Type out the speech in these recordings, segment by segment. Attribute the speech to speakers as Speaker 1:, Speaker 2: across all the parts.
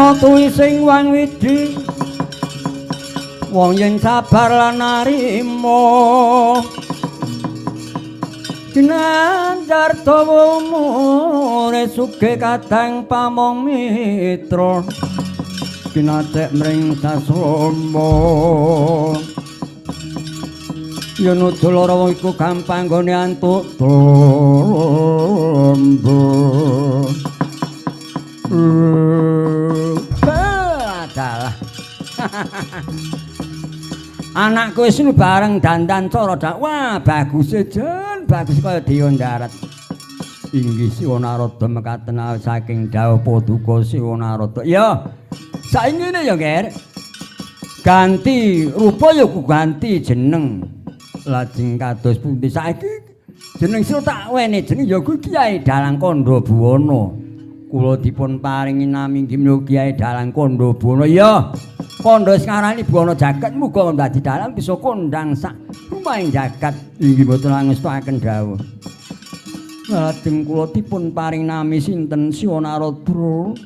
Speaker 1: Ana tuwising wang widi wong yen sabar lan narima ginanjar dawa umure sugih kadang pamong mitra kinacek mring sasrama yen aja lara wong iku gampang nggone antuk tombo. Adalah anakku wis bareng dandan cara dak wah baguse jan bagus kaya dewa ndarat. Inggih Siwa Narada mekaten saking dawuh paduka Siwa Narada. Ya saiki ngene ya Ger, ganti rupa ya ku ganti jeneng. Lajeng kados pundi saiki jeneng sira tak wene jeneng ya kuwi Kyai Dalang Kandha Buwana. Kula dipun paringi nami inggih menika Kyai Dalang Kandha Buwana. Ya kandha sing ngarani buwana jagat muga dadi dalang bisa kondang sak rumahing jagat. Inggih mboten angestakaken dawuh. Lajeng kula dipun paring nami sinten Siwa Narada.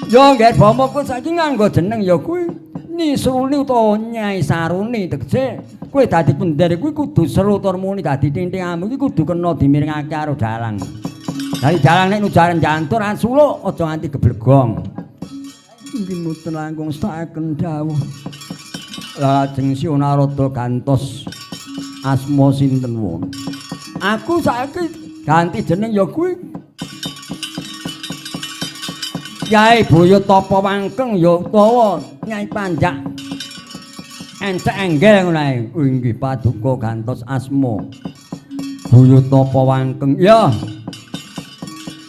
Speaker 1: Ya nggih Bama kowe saiki nganggo jeneng ya kuwi Nyi Sruni utawa Nyai Saruni tegese kowe dadi pendher kuwi kudu seru tur muni dadi tintingamu iki kudu kena dimiringake karo dalang. Dadi dalang nek nujaran jantur asuluk aja nganti geblegong. Inggih mboten langkung setaken dawuh. Lajeng Siwa Narada gantos asma sinten wong. Aku saiki ganti jeneng ya kuwi Kyai Buyut Tapa Wangkeng ya utawa Nyai Panjak Encek Enggel ngono ae. Inggih paduka gantos asma Buyut Tapa Wangkeng. Ya.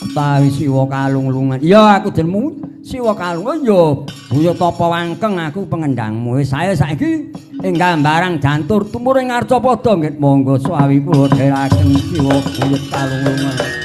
Speaker 1: Utawi Siwa Kalunglungan. Ya aku jenengmu Siwa Kalunglungan ya Buyut Tapa Wangkeng aku pengendangmu. Wis saya saiki ing gambarang jantur tumurung ngarcapada nggih monggo sawi kula dherekaken Siwa Buyut Kalunglungan.